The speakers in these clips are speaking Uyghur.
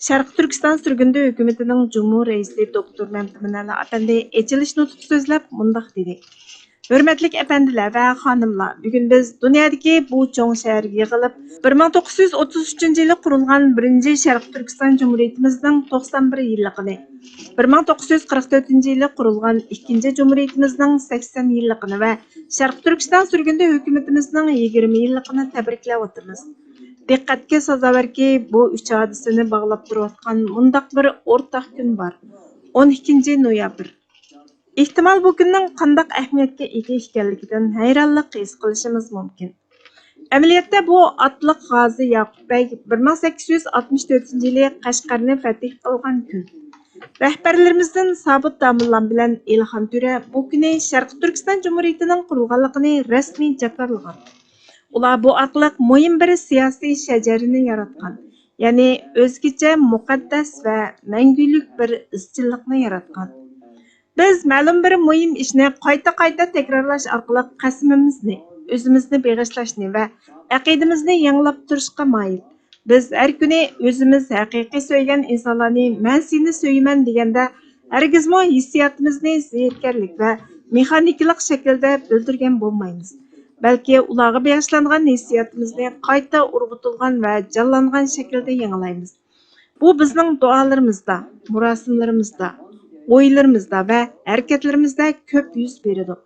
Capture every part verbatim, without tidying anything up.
شەرقىي تۈركىستان سۈرگۈندە ھۆكۈمىتىنىڭ جۇمھۇر رەئىسى دوكتور مەمتىمىن ئەلا ئەپەندى ئېچىلىش نۇتقى سۆزلەپ مۇنداق دېدى: ھۆرمەتلىك ئەپەندىلەر ۋە خانىملار، بۈگۈن بىز دۇنيادىكى بۇ چوڭ شەھەرگە يىغىلىپ، بىر مىڭ توققۇز يۈز ئوتتۇز ئۈچىنچى يىلى قۇرۇلغان بىرىنچى شەرقىي تۈركىستان جۇمھۇرىيىتىمىزنىڭ توقسان بىر يىللىقىنى، بىر مىڭ توققۇز يۈز قىرىق تۆتىنچى يىلى قۇرۇلغان ئىككىنچى جۇمھۇرىيىتىمىزنىڭ سەكسەن يىللىقىنى ۋە شەرقىي تۈركىستان سۈرگۈندە ھۆكۈمىتىمىزنىڭ يىگىرمە يىللىقىنى تەبرىكلەۋاتىمىز. دىققەتكە سازاۋەركى، بۇ ئۈچ ھادىسىنى باغلاپ تۇرۇۋاتقان مۇنداق بىر ئورتاق كۈن بار، ئون ئىككىنچى نويابىر. ئېھتىمال، بۇ كۈننىڭ قانداق ئەھمىيەتكە ئىگە ئىكەنلىكىدىن ھەيرانلىق ھېس قىلىشىمىز مۇمكىن. ئەمەلىيەتتە، بۇ ئاتلىق غازى ياقۇپ بەگ بىر مىڭ سەككىز يۈز ئاتمىش تۆتىنچى يىلى قەشقەرنى فەتھ قىلغان كۈن. رەھبەرلىرىمىزدىن سابىت داموللام بىلەن ئېلىخان تۆرە بۇ كۈنى شەرقىي تۈركىستان جۇمھۇرىيىتىنىڭ قۇرۇلغانلىقىنى رەسمىي جاكارلىغان. ئۇلار بۇ ئارقىلىق مۇھىم بىر سىياسىي شەجەرىنى ياراتقان، يەنى ئۆزگىچە مۇقەددەس ۋە مەڭگۈلۈك بىر ئىزچىللىقنى ياراتقان. بىز مەلۇم بىر مۇھىم ئىشنى قايتا-قايتا تەكرارلاش ئارقىلىق قەسىمىمىزنى، ئۆزىمىزنى بېغىشلاشنى ۋە ئەقىدىمىزنى يېڭىلاپ تۇرۇشقا مايىل. بىز ھەر كۈنى ئۆزىمىز ھەقىقىي سۆيگەن ئىنسانلارنى، مەن سېنى سۆيىمەن دېگەندە، ھەرگىزمۇ ھېسسىياتىمىزنى زېھىركەرلىك ۋە مېخانىكىلىق شەكىلدە بىلدۈرگەن بولمايمىز، بەلكى ئۇلارغا بېغىشلانغان ھېسسىياتىمىزنى قايتا ئۇرغۇتۇلغان ۋە جانلانغان شەكىلدە يېڭىلايمىز. بۇ بىزنىڭ دۇئالىرىمىزدا، مۇراسىملىرىمىزدا، ئويلىرىمىزدا ۋە ھەرىكەتلىرىمىزدە كۆپ يۈز بېرىدۇ.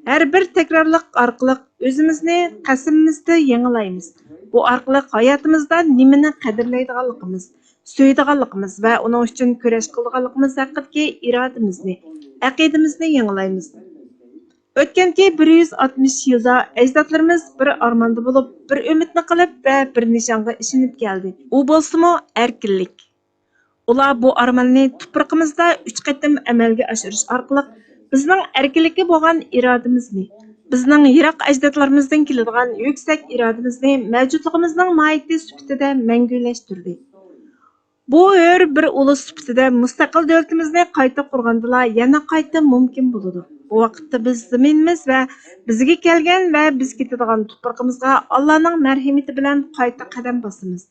ھەر بىر تەكرارلىق ئارقىلىق ئۆزىمىزنى قەسىمىمىزدە يېڭىلايمىز. بۇ ئارقىلىق ھاياتىمىزدا نېمىنى قەدىرلەيدىغانلىقىمىز، سۆيىدىغانلىقىمىز ۋە ئۇنىڭ ئۈچۈن كۈرەش قىلىدىغانلىقىمىز ھەققىدىكى ئىرادىمىزنى، ئەقىدىمىزنى يېڭىلايمىز. ئۆتكەنكى بىر يۈز ئاتمىش يىلدا ئەجدادلىرىمىز بىر ئارماندا بولۇپ، بىر ئۈمىدنى قىلىپ ۋە بىر نىشانغا ئىشىنىپ كەلدى. ئۇ بولسىمۇ ئەركىنلىك. ئۇلار بۇ ئارماننى تۇپرىقىمىزدا ئۈچ قېتىم ئەمەلگە ئاشۇرۇش ئارقىلىق بىزنىڭ ئەركىنلىككە بولغان ئىرادىمىزنى، بىزنىڭ يىراق ئەجدادلىرىمىزدىن كېلىدىغان يۈكسەك ئىرادىمىزنى مەۋجۇتلۇقىمىزنىڭ ماھىيىتى سۈپىتىدە مەڭگۈلەشتۈردى. بۇ ھۆر بىر ئۇلۇس سۈپىتىدە مۇستەقىل دۆلىتىمىزنى قايتا قۇرغاندىلا يەنە قايتا مۇمكىن بولىدۇ. بۇ ۋاقىتتا بىز زېمىنىمىز ۋە بىزگە كەلگەن ۋە بىز كېتىدىغان تۇپرىقىمىزغا ئاللانىڭ مەرھىمىتى بىلەن قايتا قەدەم باسىمىز.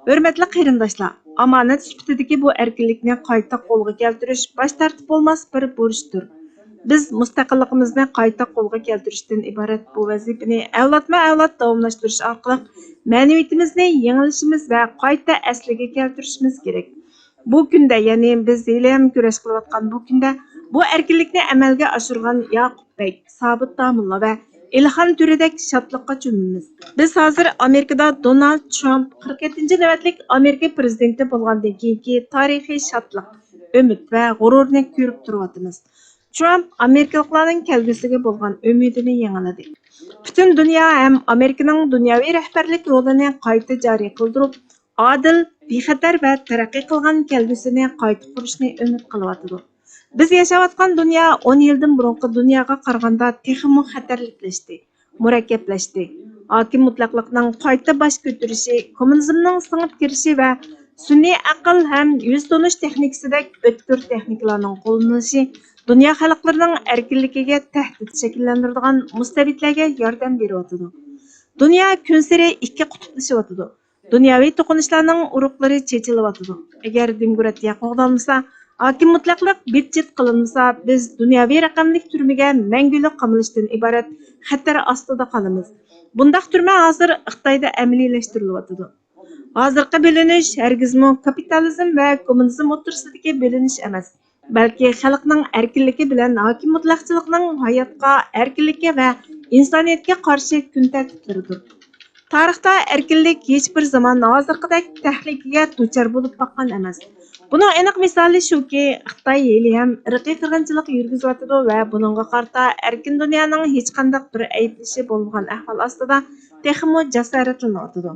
ھۆرمەتلىك قېرىنداشلار، ئامانەت سۈپىتىدىكى بۇ ئەركىنلىكنى قايتا قولغا كەلتۈرۈش باش تارتىپ بولماس بىر بۇرچتۇر. بىز مۇستەقىللىقىمىزنى قايتا قولغا كەلتۈرۈشتىن ئىبارەت بۇ ۋەزىپىنى ئەۋلادمۇ-ئەۋلاد داۋاملاشتۇرۇش ئارقىلىق مەنىۋىيىتىمىزنى يېڭىلىشىمىز ۋە قايتا ئەسلىگە كەلتۈرۈشىمىز كېرەك. بۇ كۈندە، يەنى بىز ھېلىھەم كۈرەش قىلىۋاتقان بۇ كۈندە، بۇ ئەركىنلىكنى ئەمەلگە ئاشۇرغان ياقۇپ بەگ، سابىت داموللا ۋە ئېلىخان تۆرىدەك شادلىققا چۆمىمىز. بىز ھازىر ئامېرىكىدا دونالد ترامپ قىرىق يەتتىنچى نۆۋەتلىك ئامېرىكا پىرېزىدېنتى بولغاندىن كېيىنكى تارىخىي شادلىق، ئۈمىد ۋە غۇرۇرنى كۆرۈپ تۇرۇۋاتىمىز. ترامپ ئامېرىكىلىقلارنىڭ كەلگۈسىگە بولغان ئۈمىدىنى يېڭىلىدى. پۈتۈن دۇنيا ھەم ئامېرىكىنىڭ دۇنياۋى رەھبەرلىك رولىنى قايتا جارى قىلدۇرۇپ، ئادىل، بىخەتەر ۋە تەرەققىي قىلغان كەلگۈسىنى قايتا قۇرۇشنى ئۈمىد قىلىۋاتىدۇ. بىز ياشاۋاتقان دۇنيا ئون يىلدىن بۇرۇنقى دۇنياغا قارىغاندا تېخىمۇ خەتەرلىكلەشتى، مۇرەككەپلەشتى. ھاكىم مۇتلەقلىقنىڭ قايتا باش كۆتۈرۈشى، كوممۇنىزمنىڭ سىڭىپ كىرىشى ۋە سۈنئىي ئەقىل ھەم يۈز تونۇش تېخنىكىسىدەك ئۆتكۈر تېخنىكىلارنىڭ قوللىنىلىشى دۇنيا خەلقلىرىنىڭ ئەركىنلىكىگە تەھدىت شەكىللەندۈرىدىغان مۇستەبىتلەرگە ياردەم بېرىۋاتىدۇ. دۇنيا كۈنسېرى ئىككى قۇتۇپلىشىۋاتىدۇ. دۇنياۋى توقۇنۇشلارنىڭ ئۇرۇقلىرى چېچىلىۋاتىدۇ. ئەگەر دېموكراتىيە قوغدالمىسا، ھاكىم مۇتلەقلىق بىتچىت قىلىنمىسا، بىز دۇنياۋى رەقەملىك تۈرمىگە مەڭگۈلۈك قامىلىشتىن ئىبارەت خەتەر ئاستىدا قالىمىز. بۇنداق تۈرمە ھازىر خىتايدا ئەمەلىيلەشتۈرۈلۈۋاتىدۇ. ھازىرقى بۆلۈنۈش ھەرگىزمۇ كاپىتالىزم ۋە كوممۇنىزم ئوتتۇرىسىدىكى بۆلۈنۈش ئەمەس، بەلكى خەلقنىڭ ئەركىنلىكى بىلەن ھاكىم مۇتلەقچىلىقنىڭ ھاياتقا، ئەركىنلىككە ۋە ئىنسانىيەتكە قارشى كۈن تەرتىپلىرىدۇر. تارىختا ئەركىنلىك ھېچبىر زامان ھازىرقىدەك تەھلىكىگە دۇچار بولۇپ باققان ئەمەس. بۇنىڭ ئېنىق مىسالى شۇكى، خىتاي ھېلىھەم ئىرقىي قىرغىنچىلىق يۈرگۈزۈۋاتىدۇ ۋە بۇنىڭغا قارىتا ئەركىن دۇنيانىڭ ھېچقانداق بىر ئەيىبلىشى بولمىغان ئەھۋال ئاستىدا تېخىمۇ جاسارەتلىنىۋاتىدۇ.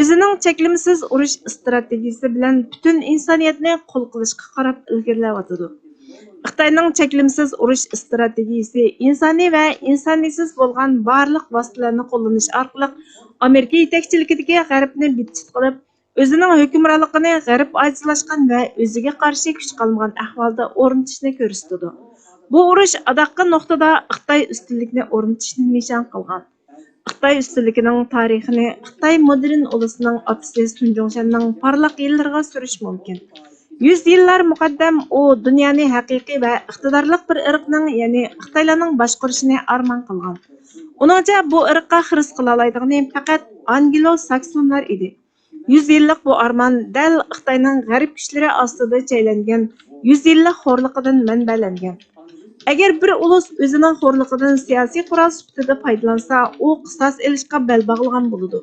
ئۆزىنىڭ چەكلىمىسىز ئۇرۇش ئىستراتېگىيىسى بىلەن پۈتۈن ئىنسانىيەتنى قۇل قىلىشقا قاراپ ئىلگىرىلەۋاتىدۇ. خىتاينىڭ چەكلىمىسىز ئۇرۇش ئىستراتېگىيىسى ئىنسانىي ۋە ئىنسانىيسىز بولغان بارلىق ۋاسىتىلەرنى قوللىنىش ئارقىلىق ئامېرىكا يېتەكچىلىكىدىكى غەربنى بىتچىت قىلىپ، ئۆزىنىڭ ھۆكۈمرانلىقىنى غەرب ئاجىزلاشقان ۋە ئۆزىگە قارشى كۈچ قالمىغان ئەھۋالدا ئورنىتىشنى كۆرسىتىدۇ. بۇ ئۇرۇش ئاداققى نۇقتىدا خىتاي ئۈستۈنلۈكنى ئورنىتىشنى نىشان قىلغان. خىتاي ئۈستۈنلۈكىنىڭ تارىخىنى خىتاي مودېرن ئۇلۇسىنىڭ ئاتىسى سۇن جۇڭشەننىڭ پارلاق يىللىرىغا سۈرۈش مۇمكىن. يۈز يىللار مۇقەددەم ئۇ دۇنيانى ھەقىقىي ۋە ئىقتىدارلىق بىر ئىرقنىڭ، يەنى خىتايلارنىڭ باشقۇرۇشىنى ئارمان قىلغان. ئۇنىڭچە، بۇ ئىرققا خىرىس قىلالايدىغىنى پەقەت ئانگلو ساكسونلار ئىدى. يۈز يىللىق بۇ ئارمان دەل خىتاينىڭ غەرب كۈچلىرى ئاستىدا چەيلەنگەن يۈز يىللىق خورلۇقىدىن مەنبەلەنگەن. ئەگەر بىر ئۇلۇس ئۆزىنىڭ خورلۇقىدىن سىياسىي قورال سۈپىتىدە پايدىلانسا، ئۇ قىساس ئېلىشقا بەل باغلىغان بولىدۇ.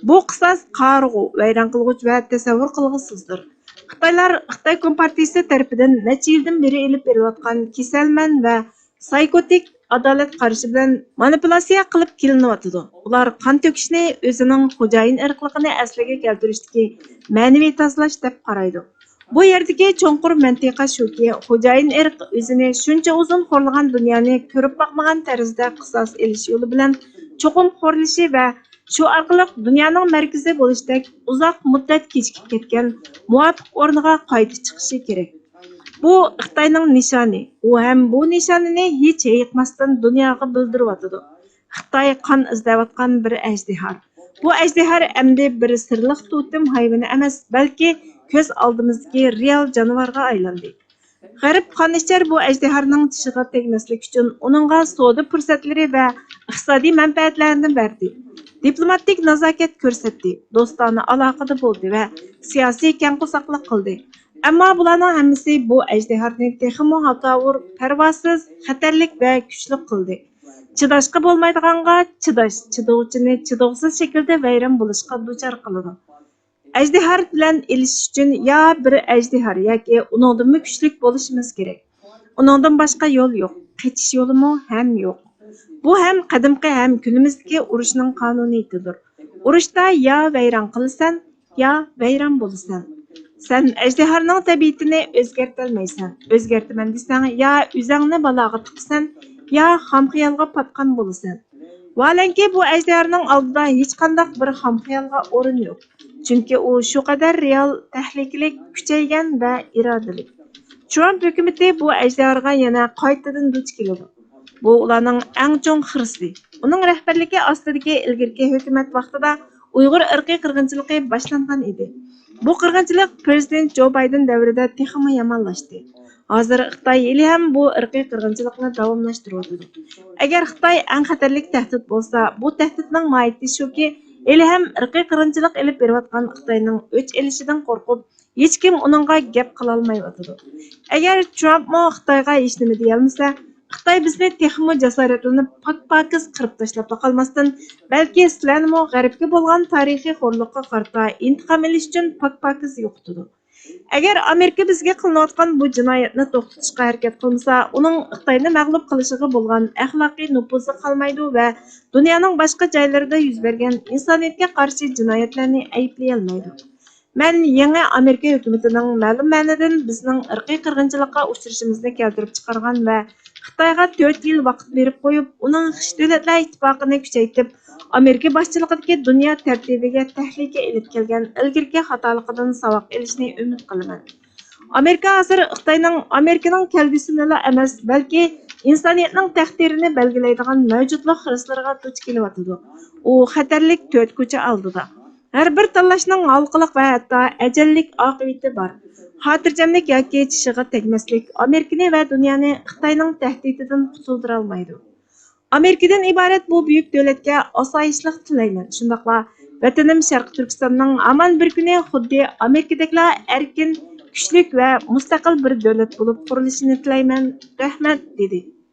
بۇ قىساس قارىغۇ، ۋەيران قىلغۇچ ۋە تەسەۋۋۇر قىلغۇسىزدۇر. خىتايلار خىتاي كومپارتىيىسى تەرىپىدىن نەچچە يىلدىن بېرى ئېلىپ بېرىلىۋاتقان كېسەلمەن ۋە سايكوتىك ئادالەت قارىشى بىلەن مانىپۇلاتسىيە قىلىپ كېلىنىۋاتىدۇ. ئۇلار قان تۆكۈشنى ئۆزىنىڭ خوجايىن ئىرقلىقىنى ئەسلىگە كەلتۈرۈشتىكى مەنىۋى تازىلاش دەپ قارايدۇ. بۇ يەردىكى چوڭقۇر مەنتىقە شۇكى، خوجايىن ئىرق ئۆزىنى شۇنچە ئۇزۇن خورلىغان دۇنيانى كۆرۈپ باقمىغان تەرزدە قىساس ئېلىش يولى بىلەن چوقۇم خورلىشى ۋە شۇ ئارقىلىق دۇنيانىڭ مەركىزى بولۇشتەك ئۇزاق مۇددەت كېچىكىپ كەتكەن مۇۋاپىق ئورنىغا قايتا چىقىشى كېرەك. بۇ خىتاينىڭ نىشانى. ئۇ ھەم بۇ نىشانىنى ھېچ ھېيىقماستىن دۇنياغا بىلدۈرۈۋاتىدۇ. خىتاي قان ئىزدەۋاتقان بىر ئەجدىھا. بۇ ئەجدىھا ئەمدى بىر سىرلىق توتېم ھايۋىنى ئەمەس، بەلكى كۆز ئالدىمىزدىكى رېئال جانىۋارغا ئايلاندى. غەرب قان ئىچەر بۇ ئەجدىھانىڭ چىشىغا تەگمەسلىك ئۈچۈن ئۇنىڭغا سودا پۇرسەتلىرى ۋە ئىقتىسادىي مەنپەئەتلەرنى بەردى. دىپلوماتىك نازاكەت كۆرسەتتى، دوستانە ئالاقىدە بولدى ۋە سىياسىي كەڭ قورساقلىق قىلدى. ئەمما بۇلارنىڭ ھەممىسى بۇ ئەجدىھانى تېخىمۇ ھاكاۋۇر، پەرۋاسىز، خەتەرلىك ۋە كۈچلۈك قىلدى. چىداشقا بولمايدىغانغا چىداش، چىدىغۇچىنى چىدىغۇسىز شەكىلدە ۋەيران بولۇشقا دۇچار قىلىدۇ. ئەجدىھا بىلەن ئېلىشىش ئۈچۈن يا بىر ئەجدىھا ياكى ئۇنىڭدىنمۇ كۈچلۈك بولۇشىمىز كېرەك. ئۇنىڭدىن باشقا يول يوق، قېچىش يولىمۇ ھەم يوق. بۇ ھەم قەدىمكى ھەم كۈنىمىزدىكى ئۇرۇشنىڭ قانۇنىيىتىدۇر. ئۇرۇشتا يا ۋەيران قىلىسەن، يا ۋەيران بولىسەن. سەن ئەجدىھانىڭ تەبىئىتىنى ئۆزگەرتەلمەيسەن. ئۆزگەرتىمەن دېسەڭ، يا ئۆزەڭنى بالاغا تىقىسەن، يا خام خىيالغا پاتقان بولىسەن. ۋاھالەنكى، بۇ ئەجدىھانىڭ ئالدىدا ھېچقانداق بىر خام خىيالغا ئورۇن يوق. چۈنكى ئۇ شۇ قەدەر رېئال، تەھلىكىلىك، كۈچەيگەن ۋە ئىرادىلىك. ترامپ ھۆكۈمىتى بۇ ئەجدىھاغا يەنە قايتىدىن دۇچ كېلىدۇ. بۇ ئۇلارنىڭ ئەڭ چوڭ خىرىسى. ئۇنىڭ رەھبەرلىكى ئاستىدىكى ئىلگىرىكى ھۆكۈمەت ۋاقتىدا ئۇيغۇر ئىرقىي قىرغىنچىلىقى باشلانغان ئىدى. بۇ قىرغىنچىلىق پىرېزىدېنت جو بايدېن دەۋرىدە تېخىمۇ يامانلاشتى. ھازىر خىتاي ھېلىھەم بۇ ئىرقىي قىرغىنچىلىقنى داۋاملاشتۇرۇۋاتىدۇ. ئەگەر خىتاي ئەڭ خەتەرلىك تەھدىت بولسا، بۇ تەھدىتنىڭ ماھىيىتى شۇكى، ھېلىھەم ئىرقىي قىرغىنچىلىق ئېلىپ بېرىۋاتقان خىتاينىڭ ئۆچ ئېلىشىدىن قورقۇپ، ھېچكىم ئۇنىڭغا گەپ قىلالمايۋاتىدۇ. ئەگەر ترامپمۇ خىتايغا ھېچنېمە دېيەلمىسە، خىتاي بىزنى تېخىمۇ جاسارەتلىنىپ، پاك-پاكىز قىرىپ تاشلاپلا قالماستىن، بەلكى سىلەرنىمۇ غەربكە بولغان تارىخىي خورلۇققا قارىتا ئىنتىقام ئېلىش ئۈچۈن پاك-پاكىز يوقىتىدۇ. ئەگەر ئامېرىكا بىزگە قىلىنىۋاتقان بۇ جىنايەتنى توختىتىشقا ھەرىكەت قىلمىسا، ئۇنىڭ خىتاينى مەغلۇپ قىلىشىغا بولغان ئەخلاقىي نوپۇزى قالمايدۇ ۋە دۇنيانىڭ باشقا جايلىرىدا يۈز بەرگەن ئىنسانىيەتكە قارشى جىنايەتلەرنى ئەيىبلىيەلمەيدۇ. مەن يېڭى ئامېرىكا ھۆكۈمىتىنىڭ مەلۇم مەنىدىن بىزنىڭ ئىرقىي قىرغىنچىلىققا ئۇچرىشىمىزنى كەلتۈرۈپ چىقارغان ۋە خىتايغا تۆت يىل ۋاقىت بېرىپ قويۇپ، ئۇنىڭ خىش دۆلەتلەر ئىتتىپاقىنى كۈچەيتىپ، ئامېرىكا باشچىلىقىدىكى دۇنيا تەرتىپىگە تەھلىكە ئېلىپ كەلگەن ئىلگىرىكى خاتالىقىدىن ساۋاق ئېلىشىنى ئۈمىد قىلىمەن. ئامېرىكا ھازىر خىتاينىڭ ئامېرىكىنىڭ كەلگۈسىنىلا ئەمەس، بەلكى ئىنسانىيەتنىڭ تەقدىرىنى بەلگىلەيدىغان مەۋجۇتلۇق خىرىسلىرىغا دۇچ كېلىۋاتىدۇ. ئۇ خەتەرلىك تۆت كوچا ئالدىدا. ھەر بىر تاللاشنىڭ ھالقىلىق ۋە ھەتتا ئەجەللىك ئاقىۋىتى بار. خاتىرجەملىك ياكى چىشىغا تەگمەسلىك ئامېرىكىنى ۋە دۇنيانى خىتاينىڭ تەھدىتىدىن قۇتۇلدۇرالمايدۇ. ئامېرىكىدىن ئىبارەت بۇ بۈيۈك دۆلەتكە ئاسايىشلىق تىلەيمەن. شۇنداقلا ۋەتىنىم شەرقىي تۈركىستاننىڭ ھامان بىر كۈنى خۇددى ئامېرىكىدەكلا ئەركىن، كۈچلۈك ۋە مۇستەقىل بىر دۆلەت بولۇپ قۇرۇلۇشىنى تىلەيمەن. رەھمەت، دېدى.